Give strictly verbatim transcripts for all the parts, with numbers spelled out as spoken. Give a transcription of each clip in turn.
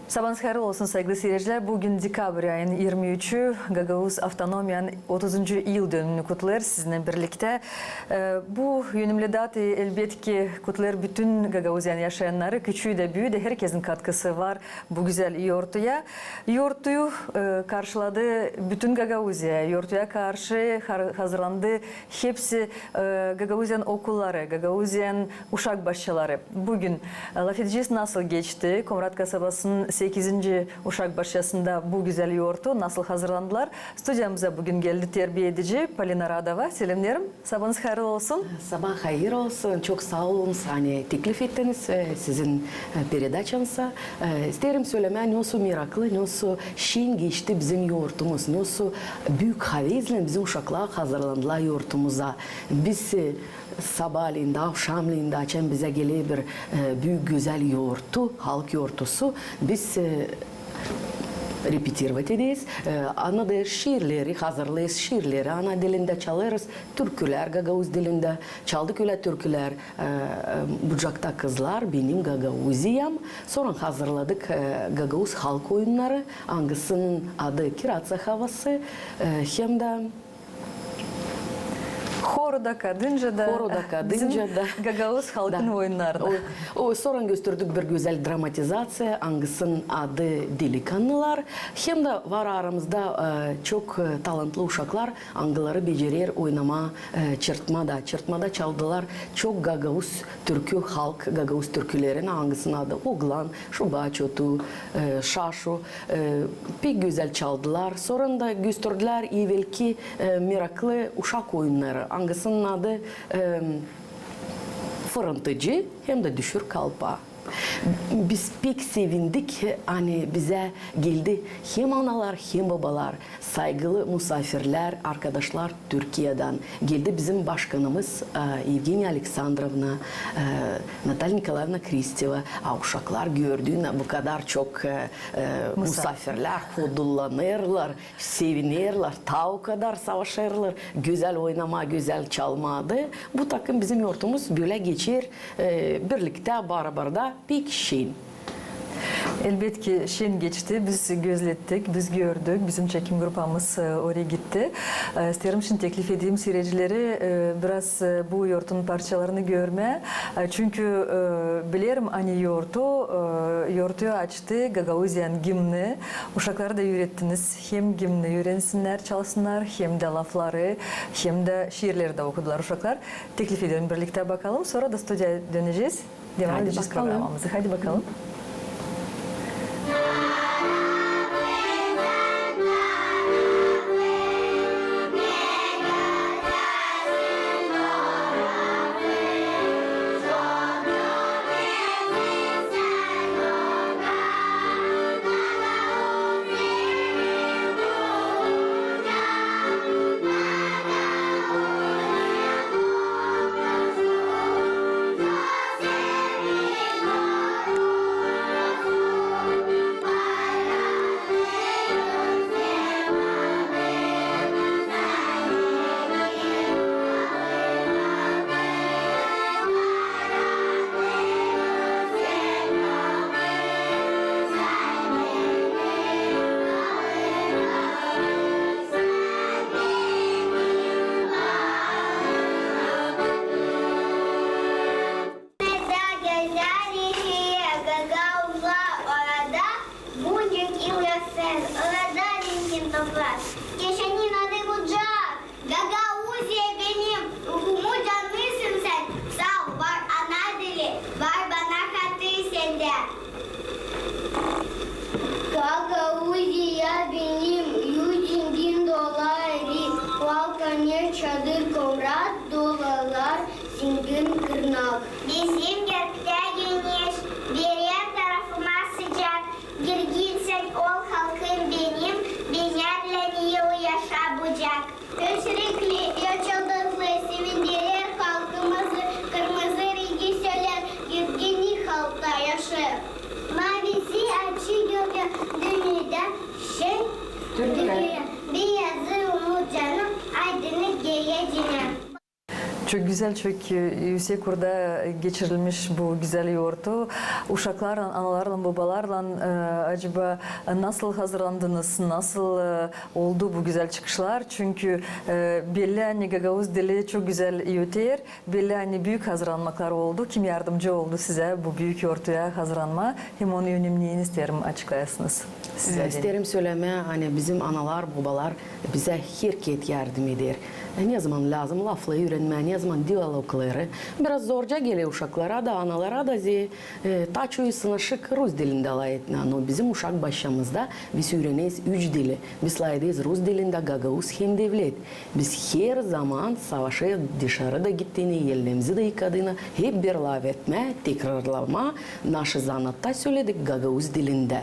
Sabaanız hayır olsun, saygılı siiredicilär. Büün dekabr ayın irmi üçü, Gagauz avtonomiyanın otuzuncu yıldönümünü kutlêêrız sizinnän birliktä. E, bu önemli data, elbetki, kutlêêr bütün Gagauziyanın yaşayannarı, küçüü dä, büüü dä, herkezin katkısı var bu gözäl yortuya. Yortuyu, e, karşıladı bütün Gagauziya. Yortuya karşı har-, hazırlandı hepsi, e, Gagauziyanın okulları, Gagauziyanın uşak başçaları. Büün, e, lafedecez, nasıl geçti Komrat kasabasının sekizinci uşak başçasında bu gözäl yortu, nasıl hazırlandılar. Studiyamıza büün geldi terbiedici Polina Radova. Selemneerim. Sabaanız hayır olsun. Sabaa hayır olsun. Çok saa olun, ani teklif ettiniz, e, sizin, e, peredaçanıza. E, isteerim sölemää, nesoy meraklı, nesoy şen geçti bizim yortumuz, nesoy büük havezlän bizim uşaklar hazırlandılar yortumuza. Biz, e, sabaaleyindä, avşamleyindä, açan bizä geler bir, e, büük gözäl yortu, halk yortusu, biz, e, repetirovat ederiz, e, annadêrız şiirleri, hazırlêêrız şiirleri ana dilindä, çalêrız türkülär gagauz dilindä, çaldık ölä türkülär, e, e, Bucakta kızlar, Benim Gagauziyam, sora hazırladık, e, gagauz halk oyunnarı, angısının adı Kiratsa havası, e, hem dä Horu da, kadınca da. Horu da, kadınca da. Gagauz halkın oyunnarı da. O, o, sora gösterdik bir gözäl dramatizaţiya, angısının adı Delikannılar. Hem dä var aramızda, e, çok, e, talantlı uşaklar, angıları becerer oynamaa, e, çırtmada. Çırtmada çaldılar çok gagauz türkü, halk gagauz türkülerini, angısının adı Oglan, Şuba çotu, e, Şaşu, e, pek gözäl çaldılar. Sora da gösterdilär evelki, e, meraklı uşak oyunnarı, angısının adı, e, Fırıntıcı hem dä Düşür kalpaa. Biz pek sevindik, ani bizä geldi hem analar, hem babalar, saygılı musaafirlär, arkadaşlar Türkiyedän. Geldi bizim başkanımız, e, Evgeniya Aleksandrovna, e, Natalya Nikolaevna Kristeva. A uşaklar gördüünä bu kadar çok, e, e, musaafirlär hodullanêrlar, sevinerlär, taa o kadar savaşêrlar gözäl oynamaa, gözäl çalmaa da. Bu takım bizim yortumuz bölä geçer, e, birliktä, barabarda, pek şen. Elbetki, şen geçti. Biz gözlettik, biz gördük. Bizim çekim grupamız, e, oraya gitti. E, isteerim şindi teklif edeyim siiredicileri, e, biraz, e, bu yortunun parçalarını görmää. E, çünkü, e, bilerim, ani yortu, e, yortuyu açtı Gagauziyanın gimni. Uşakları da üürettiniz. Hem gimni üürensinnär, çalsınnar, hem dä lafları, hem dä şiirleri dä okudular uşaklar. Teklif ederim, birliktä bakalım. Sora da studiyaya dönecez. Devam edecez programamızı. Hadi bakalım. Gagauzlar orada, Bucak yılgasın, orada dingin toprak. Geçenin adı Bucak. Gagauziya benim, ruhumun canısın sän. Saav, var ana dili, var bana hatır sendä. Gagauziya benim, yüz dingin dolayı, Valkaner, Çadır, Komrat, Dolalar, Zingin, Gırnak. Bizim göktä güneş, berer tarafıma sıcak, girgin sän ol, halkım benim, binerlän yıl yaşa, Bucak. Köşrekli, yaşıldıklı, sevindirer halkımızı, kırmızı rengi söler, girgin halkta yaşa. Mavisi açı göktä, dünnedä şen türkülär. Beyazı umut canım, aydınlık geleceenä. Çok gözäl, çok, e, üüsek urda geçirilmiş bu gözäl yortu. Uşaklarlan, analarlan, bobalarlan, e, acaba nasıl hazırlandınız, nasıl, e, oldu bu gözäl çıkışlar? Çünkü, e, belli, ani gagauz dili çok gözäl öter, belli, ani büük hazırlanmaklar oldu. Kim yardımcı oldu sizä bu büük yortuya hazırlanmaa? Hem onu önemli isteerim açıklayasınız. Sizä isteerim sölemää, ani bizim analar, bobalar bizä herkerä yardım eder. E, ne zaman lääzım lafları üürenmää, ne zaman dialogları. Biraz zorca geler uşaklara da, analara da, ze, e, taa çoyusuna şık rus dilindä lafetmää. No bizim uşak başamızda biz üüreneriz üç dili. Biz lafederiz rus dilindä, gagauz hem devlet. Biz her zaman savaşêrız dışarı da gittiynä, ellerimizi da yıkadıynı, hep bir lafetmää, tekrarlamaa naşı zanaatta söledik gagauz dilindä.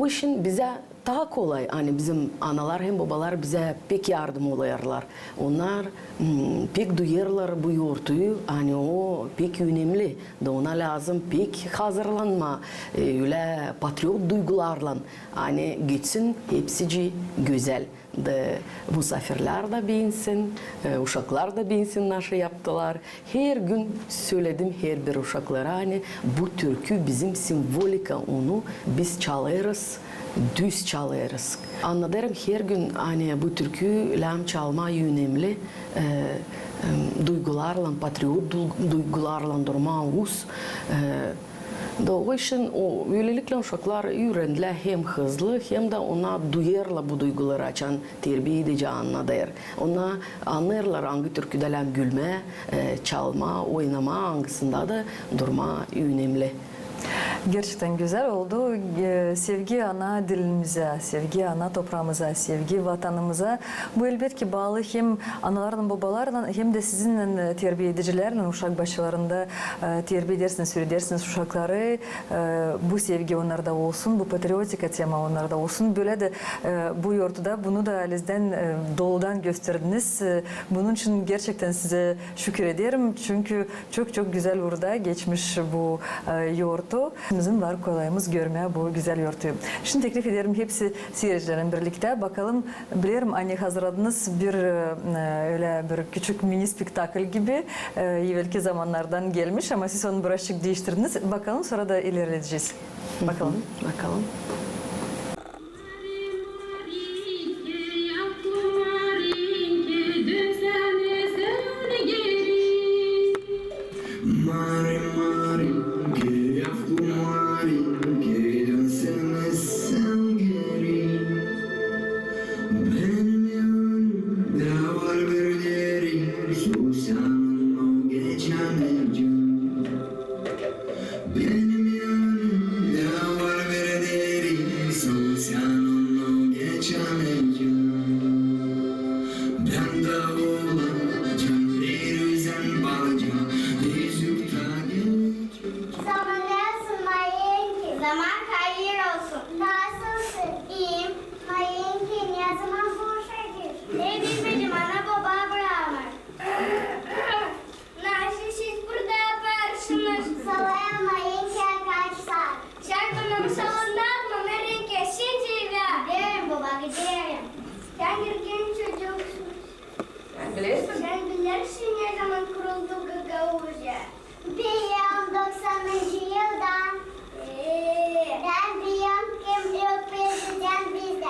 O için bizä taa kolay, ani bizim analar hem bobalar bizä pek yardım olêrlar. Onnar, m, pek duyêrlar bu yortuyu, ani o pek önemli. Da ona lääzım pek hazırlanmaa, e, ölä patriot duygularlan, ani geçsin hepsicii gözäl. Da musaafirlär dä beensin, e, uşaklar da beensin, naşı yaptılar. Her gün söledim herbir uşaklara, ani bu türkü bizim simvolika, onu biz çalêrız, düz çalêrız. Annadêrım her gün, ani bu türkü lääzım çalmaa önemli, e, e, duygularlan, patriot du-, duygularlan durmaa uz, e, Da o için o, bölelikle uşaklar üürendilär hem hızlı, hem dä ona duyêrlar bu duyguları, açan terbiya edici annadêr. Ona annêêrlar, angı türküdä lääzım gülmää, e, çalmaa, oynamaa, angısında da durmaa önemli. Gerçektän gözäl oldu. E, sevgi ana dilimizä, sevgi ana topraamıza, sevgi vatanımıza. Bu elbetki baalı hem analarlan, bobalarlan, hem dä sizinnän, e, terbiya edicilärlän, uşak başçalarında e, terbiya edersiniz, üüredersiniz uşakları, e, bu sevgi onnarda olsun, bu patriotika tema onnarda olsun. Bölä dä, e, bu yortuda bunu da halizdän, e, doludan gösterdiniz. E, bunun için gerçektän sizä şükür ederim, çünkü çok-çok gözäl urda geçmiş bu, e, yortu. Bizim var kolayımız görmää bu gözäl yortuyu. Şindi teklif ederim hepsi siiredicilerlän birliktä bakalım, bilerim, ani hazırladınız bir, e, ölä bir küçük mini spektakl gibi, e, evelki zamannardan gelmiş, ama siz onu birazçık diiştirdiniz. Bakalım, sora da ilerledecez. Bakalım. Bakalım. Mari, Marinke, yavru Marinke, dönsene sän geri. Benim ölüm de var bir deri, susarım o geçemeyecek. Benim ölüm de var bir deri, susarım o geçemeyecek. Bän dä olacam bir üzen balcık, üzük takip. Zaman nasıl, Mayenki? Zaman hayır olsun. Nasılsın? İyiyim. Mayenki, ne zaman buluşacez? Ne bilmedim, ana boba bırakmêêr. Nasıl siz burada yaparsınız? Salam, Mayenki, kaçsa. Sän bana masallardan mı, Mayenki, siz ya? Giderim, boba, giderim. Sän erken çocuksun. Sän bilersin. Sän bilersin, ne zaman kuruldu Gagauziya? Bilirim, doksanıncı yılda. Ee? Bän bilirim, kim ilk prezident bizdä.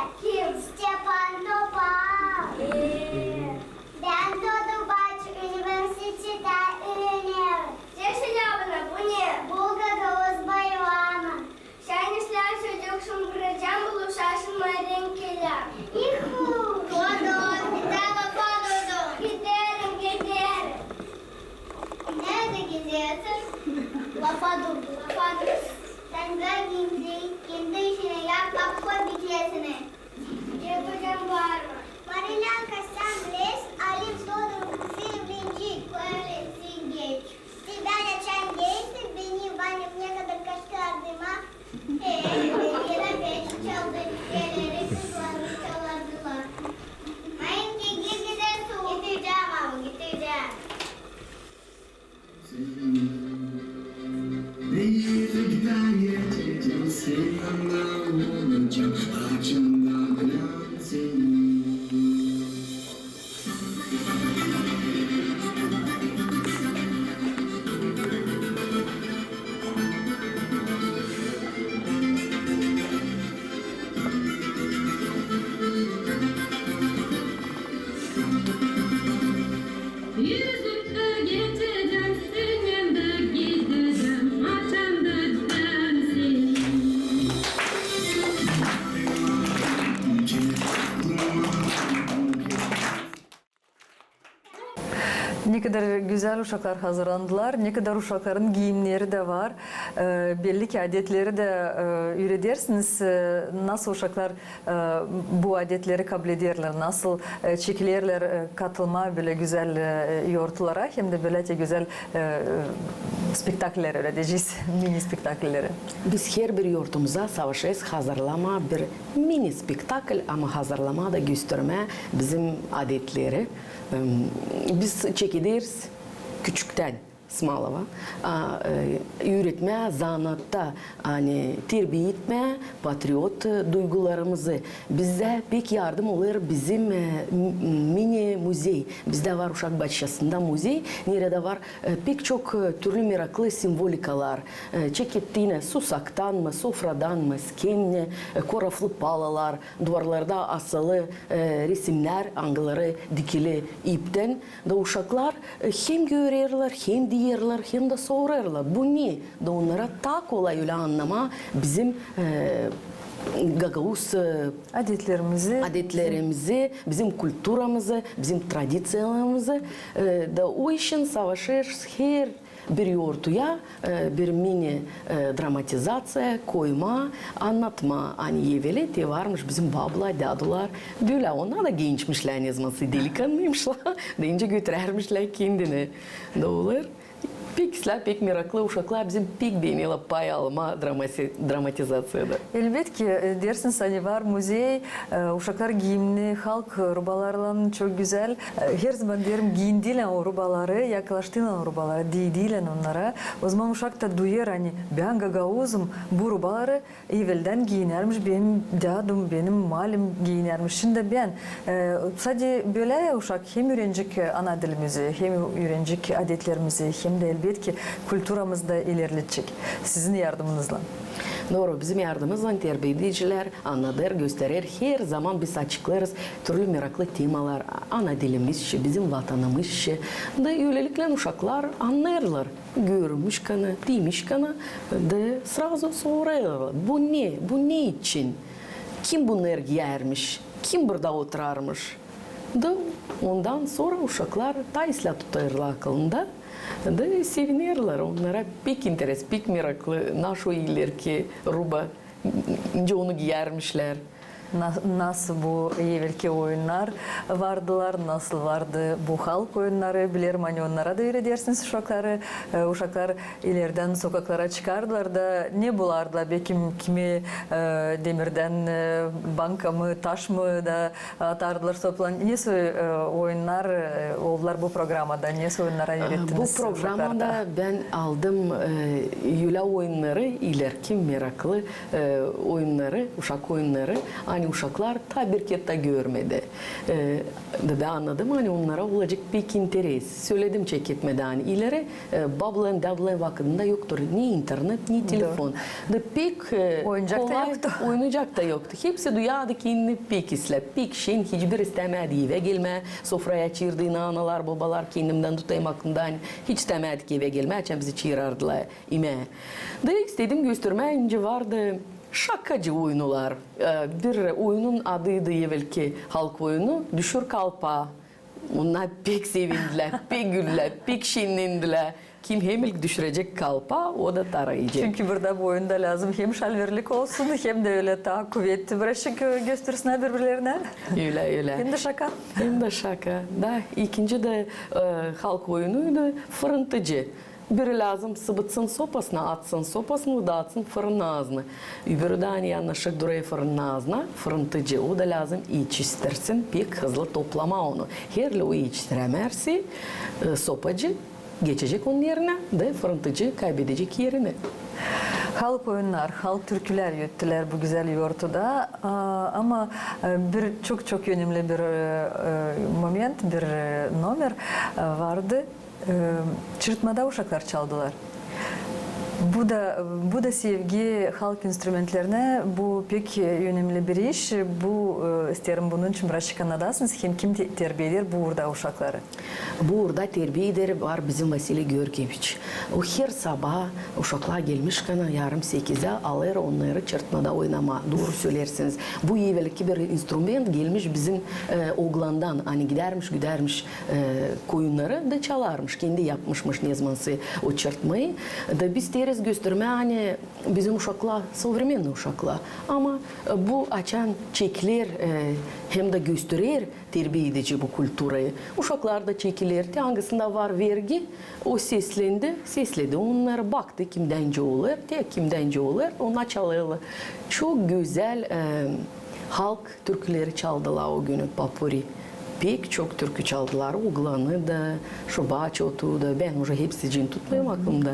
Ne kadar gözäl uşaklar hazırlandılar, ne kadar uşakların giimneri dä var. E, belli ki, adetleri dä, e, üüredersiniz. E, nasıl uşaklar, e, bu adetleri kablederlär, nasıl, e, çekilerlär, e, katılmaa bölä gözäl, e, yortulara, hem dä bölä te gözäl, e, spektakıllär, ölä deyecez, mini spektakıllär. Biz herbir yortumuza savaşêrız hazırlamaa bir mini spektakl, ama hazırlamaa da göstermää bizim adetleri. Em, biz çekederiz küçüktän Smalovo, a, e, üüretmää zanaatta, ani terbiye etmää patriot, e, duygularımızı. Bizdä pek yardım olêr bizim, e, m-, mini muzey. Bizdä var uşak başçasında muzey, neredä var, e, pek çok, e, türlü meraklı simvolikalar. E, çekettiinä susaktan mı, sofradan mı, skemne, e, koraflı palalar, duvarlarda asılı, e, resimnär, angıları dikili iptän. Da uşaklar, e, hem görerlär, hem deerlär, hem dä sorêrlar: bu ne? Da onnara taa kolay ölä annamaa bizim, e, gagauz, e, adetlerimizi, adetlerimizi, bizim kulturamızı, bizim tradiţiyalarımızı. E, da o için savaşêrız herbir yortuya, e, bir mini, e, dramatizaţiya koymaa, annatmaa, ani evelä te varmış bizim bablar, dädular. Bölä onnar da gençmişlär, nezaman delikanlıymışlar, deyni götürärmişlär kendini. Da olêr. Pek islää, pek meraklı uşaklar bizim pek beenerlär pay almaa dramasi-, dramatizaţiyada. Elbetki, e, deersiniz, ani var muzey, e, uşaklar giimni halk rubalarlan, çok gözäl. E, herzaman deerim, giindiilän o rubaları, yaklaştıılän o rubaları, diidiilän onnara. Ozaman uşak ta duyêr, ani bän gagauzum, bu rubaları eveldän giinärmiş benim dädum, benim malim giinärmiş. Şindi bän, e, sade bölä uşak hem üürenecek ana dilimizi, hem üürenecek adetlerimizi, hem dä elbetki kulturamızı da ilerledecek sizin yardımınızlan. Dooru, bizim yardımımızlan terbiye edicilär annadêr, gösterer, herzaman biz açıklêêrız türlü meraklı temalar, ana dilimiz için, bizim vatanımız için. Da ölelikle uşaklar annêêrlar, görmüşkänä, diimişkänä, da srazu sorêrlar: bu ne, bu ne için? Kim bunnarı giyärmiş? Kim burada oturarmış? Da ondan sora uşaklar taa islää tutêrlar akılında, da sevinerlär. Onnara pek interes, pek meraklı, nasıl o ilerki ruba, nicä onu giyärmişlär. Na-, nasıl bu evelki oyunnar vardılar, nasıl vardı bu halk oyunnarı, bilerim, ani onnara da üüredersiniz uşakları. E, uşaklar ileridän sokaklara çıkardılar da ne bulardılar, bekim kimi, e, demirdän, e, banka mı, taş mı da atardılar soplan. Ne soy, e, oyunnar, e, oldular bu programada, ne soy oyunnara üürettiniz uşakları? Bu programada bän aldım, e, ölä oyunnarı, ilerki meraklı, e, oyunnarı, uşak oyunnarı, ani uşaklar taa bir kerä dä görmedi. E, da bän annadım, ani onnara olacek pek interes. Söledim çeketmedän ileri, e, babların, däduların vakıdında yoktur ni internet, ni telefon. Da pek, e, oyuncak da yoktu. Oyuncak da yoktu. Hepsi duyardı kendini pek islää, pek şen, hiçbir istämärdi evä gelmää. Sofrayı açırdıınnan analar, bobalar, kendimdän tutêrım aklımda, ani hiç istämärdik evä gelmää, açan bizi çaarardılar imää. Da istedim göstermää, nicä vardı şakacı oyunular. E, bir oyunun adıydı evelki halk oyunu Düşür kalpaa. Onnar pek sevindilär, pek güldülär, pek şennendilär. Kim hem ilk düşürecek kalpaa, o da tarayacek. Çünkü burada bu oyunda lääzım hem şalverlik olsun, hem dä ölä taa kuvetli bir şey gö-, göstersinnär birbirlerinä. Ölä, ölä. Hem dä şaka. Hem dä şaka. Da ikinci dä, e, halk oyunuydu Fırıntıcı. Biri lääzım sıbıtsın sopasını, atsın sopasını da atsın fırının aazına. Öbürü dä ani yanaşık durêr fırının aazına, fırıntıcı, o da lääzım etiştirsin, pek hızlı toplamaa onu. Herli o etiştirämärse, e, sopacı geçecek onun erinä da fırıntıcı kaybedecek erini. Halk oyunnar, halk türkülär öttülär bu gözäl yortuda. A, ama, e, bir çok-çok önemli bir, e, e, moment, bir, e, nomer, e, vardı. E, çırıtmada uşaklar çaldılar. Bu da, bu da sevgi halk instrumentlerinä, bu pek önemli bir iş. Bu, e, isteerim bunun için biraz açık annadasınız, hem kim te-, terbiyeleer bu uurda uşakları? Bu uurda terbiye eder var bizim Vasiliy Georgiyeviç. O her sabaa uşaklar gelmişkän yarım sekizä alêr onnarı çırtmada oynamaa. Dooru söleersiniz. Bu evvelki bir instrument gelmiş bizim, e, oglandan, ani gidärmiş, gidärmiş, e, koyunnarı da çalarmış, kendi yapmışmış nezamansa o çırtmayı. Da biz isteeriz göstermää, ani bizim uşaklar, современный uşaklar. Ama, e, bu açan çeker, e, hem dä gösterer terbiye edici bu kulturayı. Uşaklar da çekerlär, te angısında var vergi, o seslendi, sesledi onnarı, baktı kimdän nicä olêr, te kimdän nicä olêr, onnar çalêrlar. Çok gözäl, e, halk türküleri çaldılar o günü, popurri. Pek çok türkü çaldılar, oglanı da, Şubat otu da, bän uje hepsicini tutmêêrım aklımda.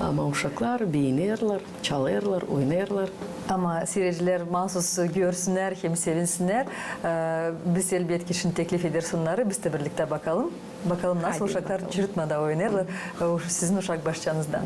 Ama uşaklar beenerlär, çalêrlar, oynêêrlar. Ama siiredicilär maasuz görsünnär hem sevinsinnär. E, biz elbetki şindi teklif ederiz onnarı, biz dä birliktä bakalım. Bakalım nasıl uşaklar çırtmada oynêêrlar, e, sizin uşak başçanızda.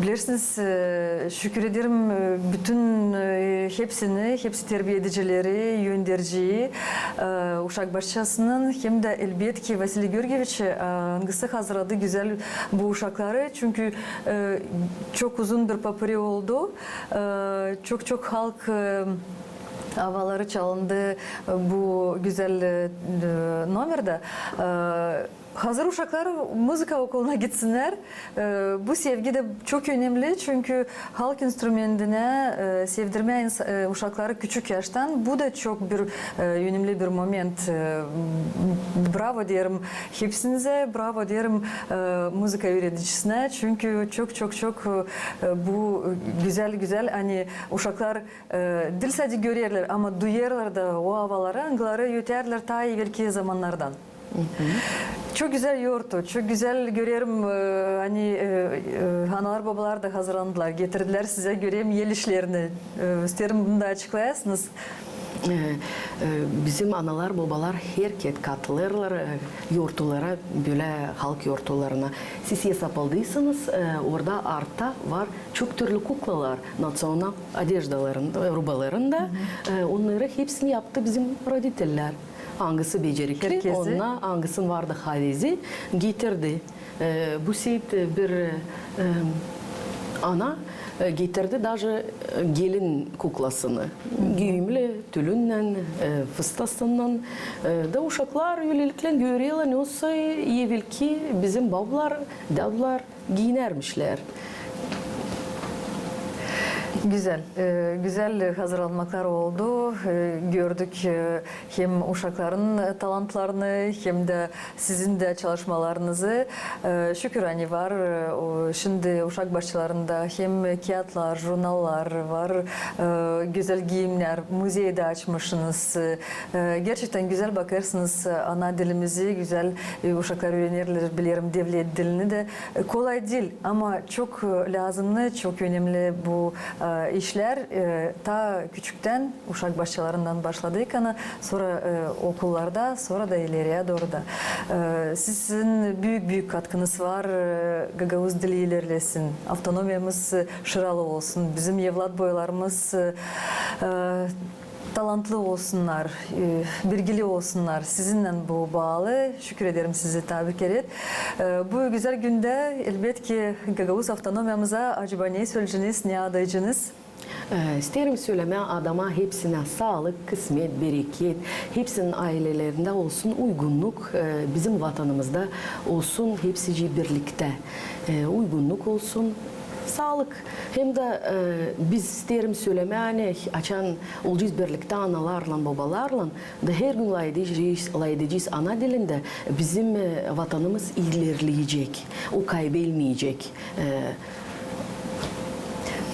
Bilersiniz, e, şükür ederim, e, bütün, e, hepsini, hepsi terbiyedicileri, yöndericiyi, e, uşak başçasının, hem dä elbetki Vasiliy Georgieviçi, e, angısı hazırladı gözäl bu uşakları. Çünkü, e, çok uzun bir papiri oldu. E, çok-çok halk, e, avaları çalındı, e, bu gözäl, e, nomerdä. E, hazır uşaklar muzıka okuluna gitsinnär. E, bu sevgi dä çok önemli, çünkü halk instrumentinä, e, sevdirmää ins-, e, uşakları küçük yaştan, bu da çok bir, e, önemli bir moment. E, bravo deerim hepsinizä, bravo deerim, e, muzıka üüredicisinä, çünkü çok-çok-çok, e, bu gözäl-gözäl, ani uşaklar, e, diil sade görerlär, ama duyêrlar da o avaları, angıları ötärlär taa evelki zamannardan. Çok gözäl yortu, çok gözäl görerim, e, ani, e, e, analar, bobalar da hazırlandılar, getirdilär sizä, görerim, el işlerini. E, isteerim, bunu da açıklayasınız. E, e, bizim analar, bobalar herket katılêrlar, e, yortulara, bölä halk yortularına. Siz esapladıysanız, e, orada artta var çok türlü kuklalar, naţional odeždalarında, e, rubalarında. E, onnarı hepsini yaptı bizim roditellär. Angısı becerikli, herkezi, onnar, angısının vardı havezi, getirdi. E, bu seyt bir, e, ana, e, getirdi daje, e, gelin kuklasını. Giimli, tülünnän, e, fıstasınnan. E, da uşaklar ölelikle görerlär, ne olsa evelki bizim bablar, dadılar giinärmişlär. Gözäl, e, gözäl hazırlanmaklar oldu. E, gördük, e, hem uşakların, e, talantlarını, hem dä sizin dä çalışmalarınızı. E, şükür, ani var, e, o, şindi uşak başçalarında hem kiyatlar, jurnallar var, e, gözäl giimnär, muzey dä açmışsınız. E, gerçektän gözäl bakêrsınız, e, ana dilimizi, gözäl, e, uşaklar üürenerlär, bilerim, devlet dilini dä. E, kolay diil, ama çok, e, lääzımnı, çok önemli bu, e, işlär. E, taa küçüktän uşak başçalarından başladık, ani sora, e, okullarda, sora da ileriyä dooru da. E, sizin büük-büük katkınız var, e, gagauz dili ilerlesin, avtonomiyamız, e, şıralı olsun, bizim evlat boylarımız, e, e, talantlı olsunnar, e, bilgili olsunnar. Sizinnän bu baalı. Şükür ederim sizi taa bir kerä. E, bu gözäl gündä, elbetki, gagauz avtonomiyamıza acaba ne söleyeceniz, ne adaycınız? E, isteerim sölemää adama hepsinä saalık, kısmet, bereket, hepsinin aylelerindä olsun uygunnuk, e, bizim vatanımızda olsun hepsicii birliktä. E, uygunnuk olsun, saalık. Hem dä, e, biz isteerim sölemää, ani açan olacez birliktä analarlan, bobalarlan, da hergün lafedecez, lafedecez ana dilindä, bizim, e, vatanımız ilerleyecek, o kaybelmeyecek. E,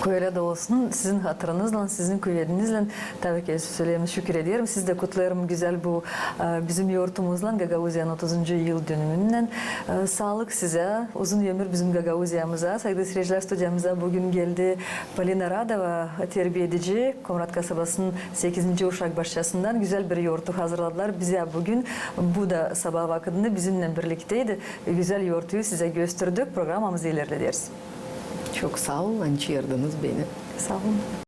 Koi ölä dä olsun, sizin hatırınızlan, sizin kuvediniznän, tabii ki, söleyim, şükür ederim. Sizi dä kutlêêrım gözäl bu, e, bizim yortumuzlan, Gagauziyanın otuzuncu yıldönümünnän. E, saalık sizä, uzun ömür bizim Gagauziyamıza. Saygılı siircilär, studiyamıza büün geldi Polina Radova, terbiyedici, Komrat kasabasının sekizinci uşak başçasından. Gözäl bir yortu hazırladılar bizä büün. Bu da sabaa vakıdında bizimnän birlikteydi. Gözäl yortuyu sizä gösterdik, programamızı ilerlederiz. Çok saa olun, ani çaardınız beni. Saa olun.